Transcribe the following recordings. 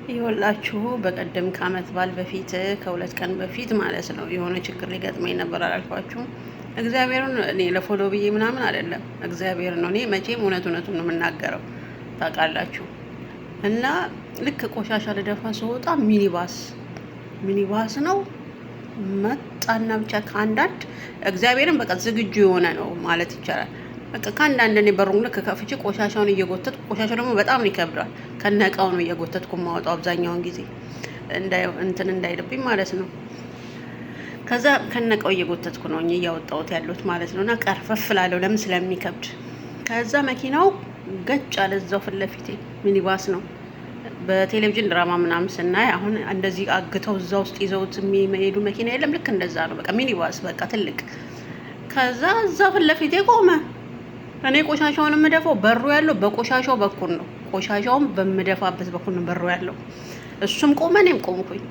ይኸውላችሁ በቀደም ከአመት በዓል በፊት ከ2 ቀን በፊት ማለት ነው የሆነ ችግር ሊገጥመኝ ነበር አላልኳችሁም? እግዚአብሔርን እኔ ለ follow ብዬ ምናምን አይደለም፣ እግዚአብሔር ነው። እኔ መቼም እውነት እውነቱን ነው የምናገረው ታውቃላችሁ። እና ልክ ቆሻሻ ልደፋ ስወጣ ሚኒባስ ሚኒባስ ነው መጣና ብቻ ከአንዳንድ እግዚአብሔርን በቃ ዝግጁ የሆነ ነው ማለት ይቻላል። በቃ ከአንዳንድ እኔ በሩን ልክ ከፍቼ ቆሻሻውን እየጎተትኩ፣ ቆሻሻው ደግሞ በጣም ይከብዳል። ከነእቃው ነው እየጎተትኩ የማወጣው አብዛኛውን ጊዜ እንትን እንዳይልብኝ ማለት ነው። ከዛ ከነእቃው እየጎተትኩ ነው እያወጣሁት ያለሁት ማለት ነው። እና ቀርፈፍ እላለሁ ለምን ስለሚከብድ። ከዛ መኪናው ገጭ አለ እዛው ፊት ለፊቴ፣ ሚኒባስ ነው። በቴሌቪዥን ድራማ ምናምን ስናይ አሁን እንደዚህ አግተው እዛ ውስጥ ይዘውት የሚሄዱ መኪና የለም። ልክ እንደዛ ነው። በቃ ሚኒባስ በቃ ትልቅ። ከዛ እዛ ፊት ለፊቴ ቆመ። እኔ ቆሻሻውን የምደፋው በሩ ያለው በቆሻሻው በኩል ነው። ቆሻሻውን በምደፋበት በኩል ነው በሩ ያለው። እሱም ቆመ፣ እኔም ቆምኩኝ።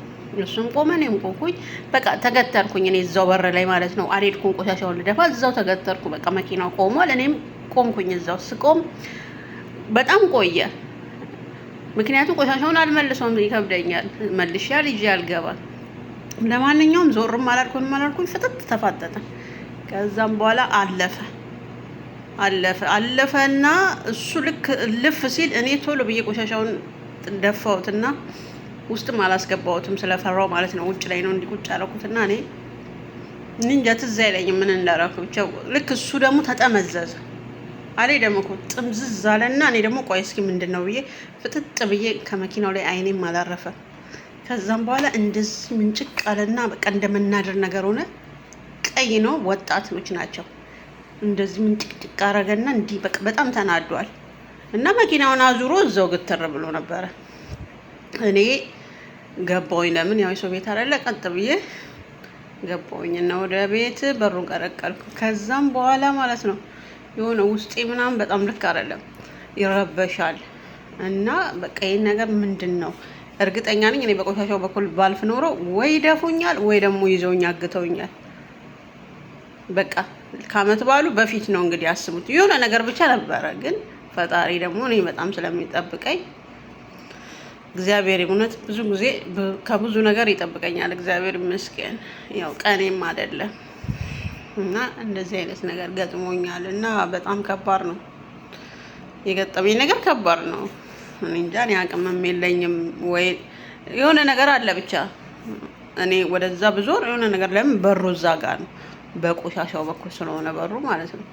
እሱም ቆመ፣ እኔም ቆምኩኝ። በቃ ተገተርኩኝ። እኔ እዛው በር ላይ ማለት ነው። አልሄድኩም፣ ቆሻሻውን ልደፋ እዛው ተገተርኩ። በቃ መኪናው ቆሟል፣ እኔም ቆምኩኝ። እዛው ስቆም በጣም ቆየ። ምክንያቱም ቆሻሻውን አልመልሰውም፣ ይከብደኛል። መልሼ ይዤ አልገባም። ለማንኛውም ዞርም አላልኩም አላልኩኝ፣ ፍጥጥ ተፋጠጠ። ከዛም በኋላ አለፈ አለፈ አለፈና እሱ ልክ ልፍ ሲል እኔ ቶሎ ብዬ ቆሻሻውን ደፋሁትና ውስጥም አላስገባሁትም ስለፈራው ማለት ነው። ውጭ ላይ ነው እንዲህ ቁጭ ያደረኩትና እኔ እንጃ ትዝ አይለኝም ምን እንዳደረኩ ብቻ። ልክ እሱ ደግሞ ተጠመዘዘ አሌ ደግሞ እኮ ጥምዝዝ አለና እኔ ደግሞ ቆይ እስኪ ምንድን ነው ብዬ ፍጥጥ ብዬ ከመኪናው ላይ አይኔም አላረፈም። ከዛም በኋላ እንደዚህ ምንጭቅ አለና በቃ እንደመናደር ነገር ሆነ። ቀይ ነው፣ ወጣቶች ናቸው። እንደዚህ ምንጭቅጭቅ አረገና እንዲህ በቃ በጣም ተናዷል። እና መኪናውን አዙሮ እዛው ግትር ብሎ ነበረ። እኔ ገባሁኝ። ለምን ያው የሰው ቤት አይደለ፣ ቀጥ ብዬ ገባሁኝ እና ወደ ቤት በሩን ቀረቀልኩ። ከዛም በኋላ ማለት ነው የሆነ ውስጤ ምናምን በጣም ልክ አይደለም፣ ይረበሻል። እና በቃ ይህን ነገር ምንድን ነው እርግጠኛ ነኝ እኔ በቆሻሻው በኩል ባልፍ ኖሮ ወይ ደፉኛል ወይ ደግሞ ይዘውኝ አግተውኛል። በቃ ከአመት በዓሉ በፊት ነው እንግዲህ አስቡት። የሆነ ነገር ብቻ ነበረ። ግን ፈጣሪ ደግሞ እኔ በጣም ስለሚጠብቀኝ እግዚአብሔር እውነት ብዙ ጊዜ ከብዙ ነገር ይጠብቀኛል። እግዚአብሔር ይመስገን። ያው ቀኔም አይደለም እና እንደዚህ አይነት ነገር ገጥሞኛል እና በጣም ከባድ ነው የገጠመኝ ነገር ከባድ ነው። እኔ እንጃ እኔ አቅምም የለኝም ወይ የሆነ ነገር አለ ብቻ እኔ ወደዛ ብዞር የሆነ ነገር ለምን በሩ እዛ ጋር ነው በቆሻሻው በኩል ስለሆነ በሩ ማለት ነው።